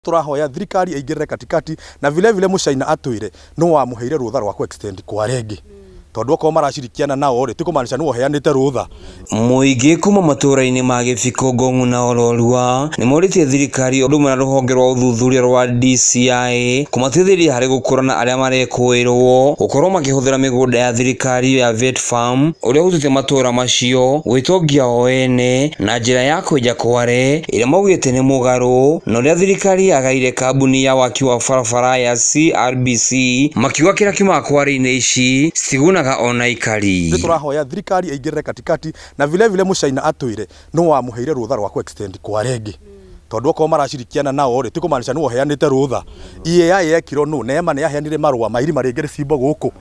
Tũrahoya thirikari ĩingĩrĩre katikati na vile vile mũcaina atwĩre nũ wamũheire rũtha rwa ku-extend kware ĩngĩ, tondũ okorwo maracirikiana nao rĩ, ti kũmaanisha nĩwe ũheanĩte rũtha. Mũingĩ kuma matũra-inĩ ma Gĩbiko, Ngong'u na Ororua nĩmorĩtie thirikari ũndũ ũmwe na rũhonge rwa ũthuthuria rwa DCI kũmateithĩrĩria harĩ gũkũrana arĩa marekũĩrwo gũkorwo makĩhũthĩra mĩgũnda ya thirikari ya Vet Farm ũrĩa ũhutĩtie matũra macio gwĩtongia o ene na njĩra ya kwenja kware ĩrĩa maugĩte nĩ mũgarũ na ũrĩa thirikari yagaire kambuni ya waki wa barabara ya CRBC, makiuga kĩrĩa kiumaga kware-inĩ ici citigunaga ona aikari. Nĩ tũrahoya thirikari ĩingĩrĩre katikati na vile vile mũcaina atwĩre nũ wamũheire rũtha rwa ku-extend kware ĩngĩ, tondũ okorwo maracirikiana nao rĩ, ti kũmaanisha nĩwe ũheanĩte rũtha. EAI yekirwo nũ? Neema nĩ yaheanire marũa ma irima rĩngĩ rĩcimbwo gũkũ,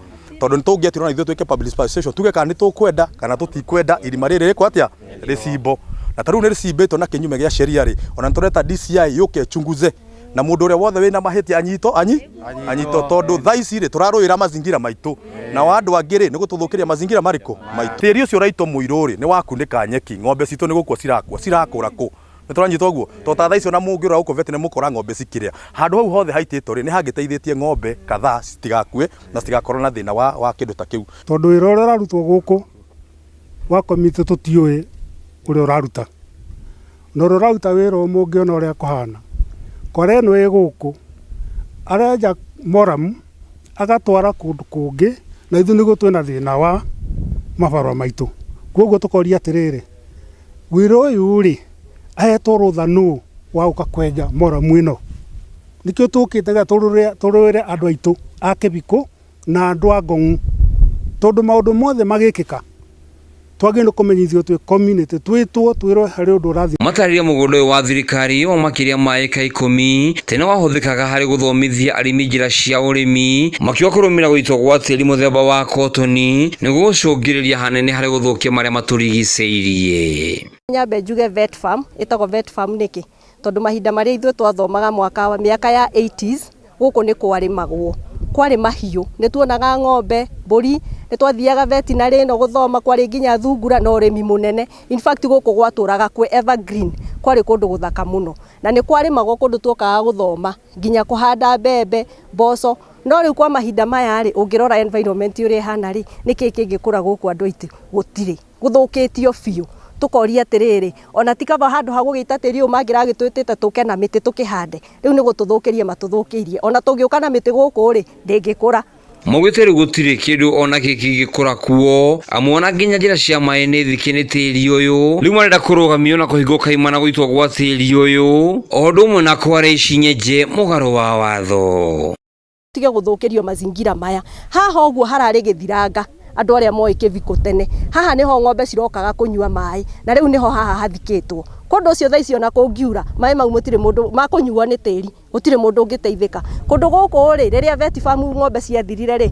tondũ nĩ tũngĩetirwo na ithuĩ twĩke public participation, tuge kana nĩ tũkwenda kana tũtikwenda irima rĩrĩ rĩkwo atĩa, rĩcimbwo. Na ta rĩu nĩ rĩcimbĩtwo na kĩnyume gĩa sheria rĩ, ona nĩ tũreta DCI yũke ĩchunguze, na mũndũ ũrĩa wothe wĩna mahĩtia anyitwo, anyitwo, tondũ thaa ici rĩ, tũrarũĩra mazingira maitũ, nao andũ angĩ rĩ, nĩ gũtũthũkĩria mazingira marĩkũ maitũ. Tĩri ũcio ũraitwo mũirũ rĩ, nĩ wakunĩka nyeki, ng'ombe citũ nĩ gũkua cirakua, cirakũra kũ? Nĩ tũranyita ũguo? Tondũ ta thaa ici ona mũngĩrora gũkũ vet nĩ mũkora ng'ombe cikĩrĩa. Handũ hau hothe haitĩtwo rĩ, nĩ hangĩteithĩtie ng'ombe kadhaa citigakue na citigakorwo na thĩna wa kĩndũ ta kĩu. Tondũ wĩra ũrĩa ũrarutwo gũkũ wa komiti tũtiũĩ ũrĩa ũraruta. Na ũrĩa ũraruta wĩra ũyũ mũngĩona ũrĩa kũhana. Kware ĩno ĩ gũkũ, arenja moramu, agatwara kũndũ kũngĩ, na ithuĩ nĩguo twĩna thĩna wa mabarũa maitũ. Koguo tũkoria atĩrĩrĩ, wĩra ũyũ rĩ, ahetwo rũtha nũ wa gũka kwenja moramu ĩno? Nĩkĩo tũkĩte tũrũĩre andũ aitũ a Kĩbikũ na andũ a Ngong'u. Tondũ maũndũ mothe magĩkĩka, twagĩrĩirwo nĩ kũmenyithio twĩ community, twĩtwo twĩrwo harĩ ũndũ ũrathiĩ. Matarĩria mũgũnda ũyũ wa thirikari wa makĩria ma ĩka 10 tene wahũthĩkaga harĩ gũthomithia arĩmi njĩra cia ũrĩmi, makiuga kũrũmĩrĩra gũitwo gwa tĩri mũthemba wa kotoni nĩ gũgũcũngĩrĩria hanene harĩ gũthũkia marĩa matũrigicĩirie. Nyambe njuge vet farm ĩtagwo vet farm nĩkĩ? Tondũ mahinda marĩa ithuĩ twathomaga mwaka wa mĩaka ya 80s, gũkũ nĩ kwarĩmagwo, kwarĩ mahiũ, nĩ tuonaga ng'ombe, mbũri, nĩ twathiaga veterinary ĩno gũthoma, kwarĩ nginya thungura na ũrĩmi mũnene. In fact gũkũ gwatũraga kwĩ evergreen, kwarĩ kũndũ gũthaka mũno. Na nĩ kwarĩmagwo kũndũ tuokaga gũthoma, nginya kũhanda mbembe, mboco. No rĩu kwa mahinda maya rĩ, ũngĩrora environment ũrĩa ĩhana rĩ, nĩkĩ kĩngĩkũra gũkũ andũ aitũ? Gũtirĩ. Gũthũkĩtio biũ. Tũkoria atĩrĩrĩ, ona ti kaba handũ ha gũgĩita tĩri ũyũ mangĩragĩtwĩtĩte tũke na mĩtĩ tũkĩhande. Rĩu nĩ gũtũthũkĩria matũthũkĩirie. Ona tũngĩũka na mĩtĩ gũkũ rĩ, ndĩngĩkũra. Maugĩte rĩu gũtirĩ kĩndũ ona kĩ kĩngĩkũra kuo, amu ona nginya njĩra cia maĩ nĩ thikie nĩ tĩri ũyũ. Rĩu marenda kũrũgamio na kũhingwo kaimana na gũitwo gwa tĩri ũyũ o ũndũ ũmwe na kware ici nyenje mũgarũ wa watho. Tige gũthũkĩrio mazingira maya. Haha ũguo hararĩ gĩthiranga, andũ arĩa moĩ Kĩbikũ tene. Haha nĩho ng'ombe cirokaga kũnyua maĩ, na rĩu nĩho haha hathikĩtwo. Kũndũ ũcio thaa ici ona kũngiura, maĩ mau mũtirĩ mũndũ, makũnyuo nĩ tĩri, gũtirĩ mũndũ ũngĩteithĩka. Kũndũ gũkũ rĩ, rĩrĩa vet farm ng'ombe ciathirire rĩ,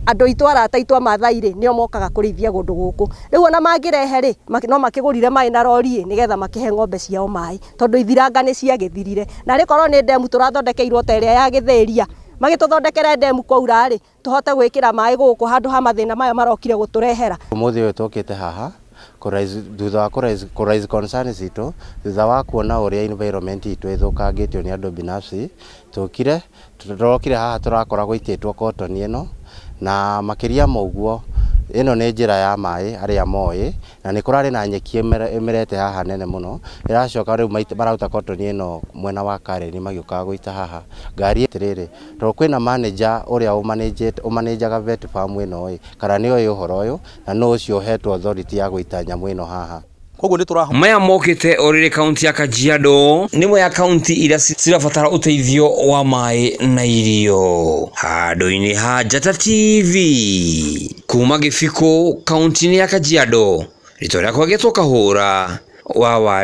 andũ aitũ arata aitũ a Mathai rĩ, nĩo mokaga kũrĩithia kũndũ gũkũ. Rĩu ona mangĩrehe rĩ, no makĩgũrire maĩ na rori ĩ, nĩgetha makĩhe ng'ombe ciao maĩ, tondũ ithiranga nĩ ciagĩthirire. Na rĩkorwo nĩ ndemu tũrathondekeirwo ta ĩrĩa ya Gĩthĩria, magĩtũthondekere ndemu kwaura rĩ, tũhote gwĩkĩra maĩ gũkũ handũ ha mathĩna maya marokire gũtũrehera. Ũmũthĩ ũyũ tũkĩte haha thutha wa kũ raise concern citũ, thutha wa kuona ũrĩa environment itũ ĩthũkangĩtio nĩ andũ binafsi. Tũkire tũrokire haha tũrakora gũitĩtwo cotton ĩno, na makĩria ma ũguo ĩno nĩ njĩra ya maĩ arĩa moĩ, na nĩ kũrarĩ na nyeki ĩmerete haha nene mũno ĩracoka. Rĩu mararuta cotton ĩno mwena wa Karen magĩũkaga gũita haha ngari. Atĩrĩrĩ, tondũ kwĩna manager ũrĩa ũmanĩnjaga vet farm ĩno ĩ, kana nĩ oĩ ũhoro ũyũ, na nũ ũcio ũhetwo authority ya gũita nyamũ ĩno haha? Koguo nĩ tũrahoya Maya mokĩte o rĩrĩ kaunti ya Kajiado nĩ ĩmwe ya kaunti iria cirabatara ũteithio wa maĩ na irio. Handũ-inĩ ha Njata TV kuma Gĩbikũ, kaunti-inĩ ya Kajiado, rĩtwa rĩakwa gĩtwo Kahũra wa Wari.